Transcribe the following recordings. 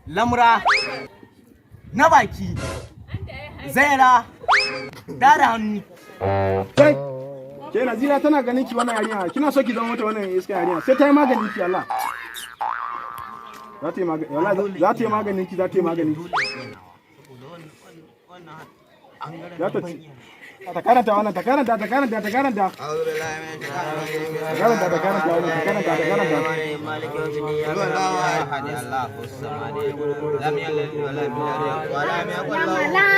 Lamura na baki, zaira da hannu. Kai! Ke Nazira tana ganin ki wannan yarinya, kina so ki zama mata wannan iska yarinya, sai ta yi maganin ki Allah. Za ta yi magani, wallahi za ta yi maganin ki, za ta yi maganin ki. Za ta ci. Ta karanta wannan, ta karanta, ta karanta, ta karanta. Ta karanta, ta karanta wannan, ta karanta, ta karanta. أحد الله الصمد لم يلد ولم يولد ولم يكن له.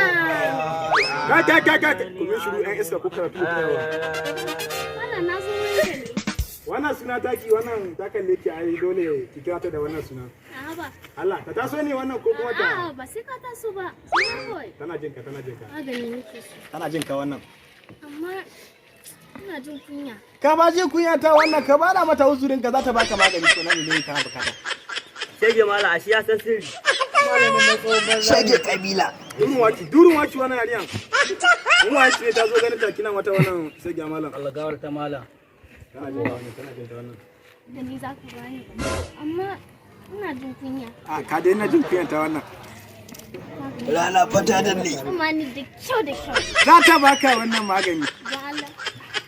Kai, kai, kai, kai, ku yi shiru ɗan iska ko karatu ku yawa. Wannan na zo wurin ka ne. Wannan suna taki, wannan ta kalle ki, ai dole ki kira ta da wannan suna. A'a ba. Allah, ta taso ne wannan ko kuma ta A'a, ba sai ka taso ba. Sai kawai. Tana jin ka, tana jin ka. Magani nake so. Tana jin ka wannan. Amma ina jin kunya. Ka ba ji kunya ta wannan, ka bada mata uzurin ka, za ta baka magani ko nan ne ka bukata. Shege mala, ashe ya san sirri. Shege kabila. Durun waki, durun waki wannan yariyan. Mun waki ne ta zo ganin ta kina mata wannan sai ga malam. Allah gawar ta malam. Tana jin ka wannan, tana jin ta wannan. Da ni za ka bani. Amma ina jin kunya. A ka daina jin kunyan ta wannan. Rana fata da ne. Kuma ni da kyau da kyau. Za ta baka wannan magani. Don Allah.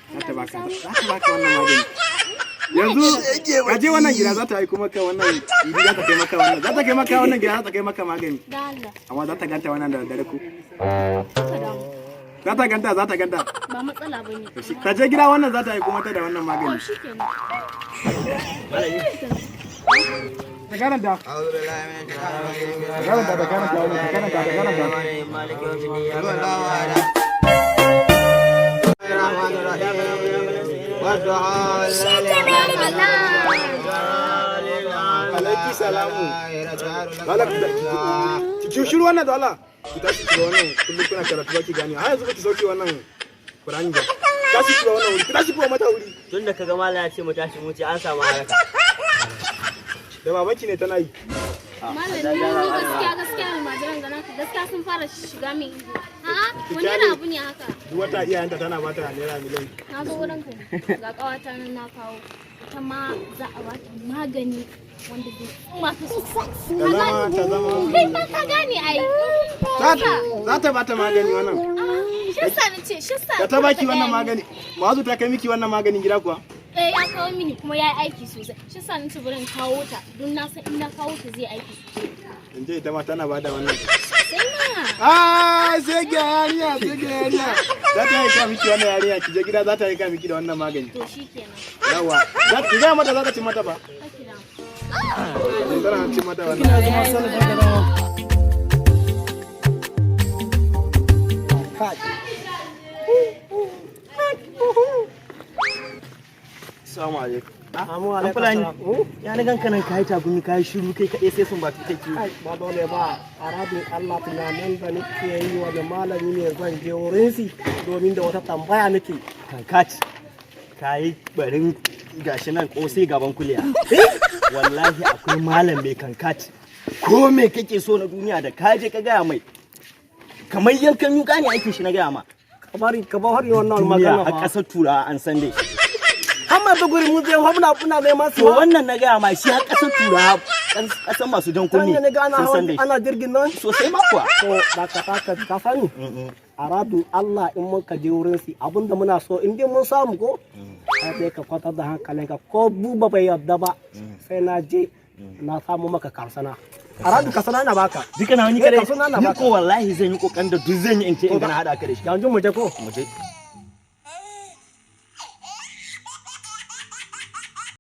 Za ta baka, za ta baka wannan magani. Yanzu ka je wannan gida za ta aiko maka wannan idi, za ta kai maka wannan, za ta kai maka wannan gida, za ta kai maka magani. Don Allah. Amma za ta ganta wannan da dare ko. Ka damu. Za ta ganta, za ta ganta. Ba matsala ba ne. Ka je gida wannan za ta aiko mata da wannan Oh, magani. shi kenan. Ta karanta. أعوذ بالله من الشيطان الرجيم. Ta karanta, ta karanta wannan, ta karanta, ta karanta. مالك يوم الدين قل هو الله أحد. الرحمن الرحيم والضحى والليل. Alaiki salamu. Allah ki shiru wannan da Allah. Ki tashi ki wannan, kullum kuna karatu ba ki gani. Har yanzu ba ki sauke wannan Qur'ani ba. Tashi ki wannan wuri, ki tashi ki mata wuri. Tun da kaga mala ya ce mu tashi mu ce an samu haraka. Da babanki ne tana yi. Malam, ni gaskiya gaskiya almajiran ganan ka gaskiya sun fara shiga min ido. A'a, wani irin abu ne haka? Duk wata iyayenta tana bata naira miliyan. Na zo wurin ka ne. Ga ƙawata nan na kawo. Ita ma za a bata magani wanda zai tsuma ta sosai. Ta zama, ta zama. Kai ma ka gane ai. Za ta bata magani wannan. Shi yasa na ce, shi yasa. Da ta baki wannan gaya magani. Mazu ta kai miki wannan maganin gida kuwa? Eh, ya kawo mini kuma ya yi aiki sosai. Shi yasa na ce bari in kawo ta don na san in na kawo ta zai aiki sosai. In ce ita ma tana bada wannan. Sai ma. Ah, sai ga yarinya, sai ga yarinya. Za ta aika miki wannan yarinya, ki je gida za ta aika miki da wannan magani. To shi kenan. Yawa. Za ki ga mata za ta ci mata ba. Kake da. Tana ci mata wannan. Kai. Assalamu alaikum. Amu An alaikum fulani. salam. Ya na ganka nan kai tagumi, kai shiru kai kaɗai sai sun batu kake. Kai, ba dole ba, a rabin Allah tunanin da nake yi wa da malami ne zan je wurin si domin da wata tambaya nake. Kankat. Kayi barin gashi nan kosai gaban kuliya. Wallahi akwai malam mai kankat. Ko me kake so na duniya da ka je ka gaya mai. Kamar yankan yuka ne aikin shi na gaya ma. Ka bari ka bari wannan Duniya magana har fa. ƙasar Turawa an san dai. Har Maiduguri mun je muna neman su. To wannan na gaya ma shi har ƙasar Turawa, ƙasar masu jan kunne Can ne ga ana sun san dai. ana jirgin nan. Sosai ma kuwa. To da ka sani. A rabin Allah in muka je wurin si abinda muna so in dai mun samu ko. Sai dai ka kwantar da hankalinka, ko buba bai yarda ba sai na je na samu maka karsana. A rabin karsana na baka. Duka na wani Eh, kare. karsana na Ni baka. ko wallahi zan yi kokarin da duk zan yi in ce in gana haɗa ka da shi. Yanzu mu je ko. Mu je.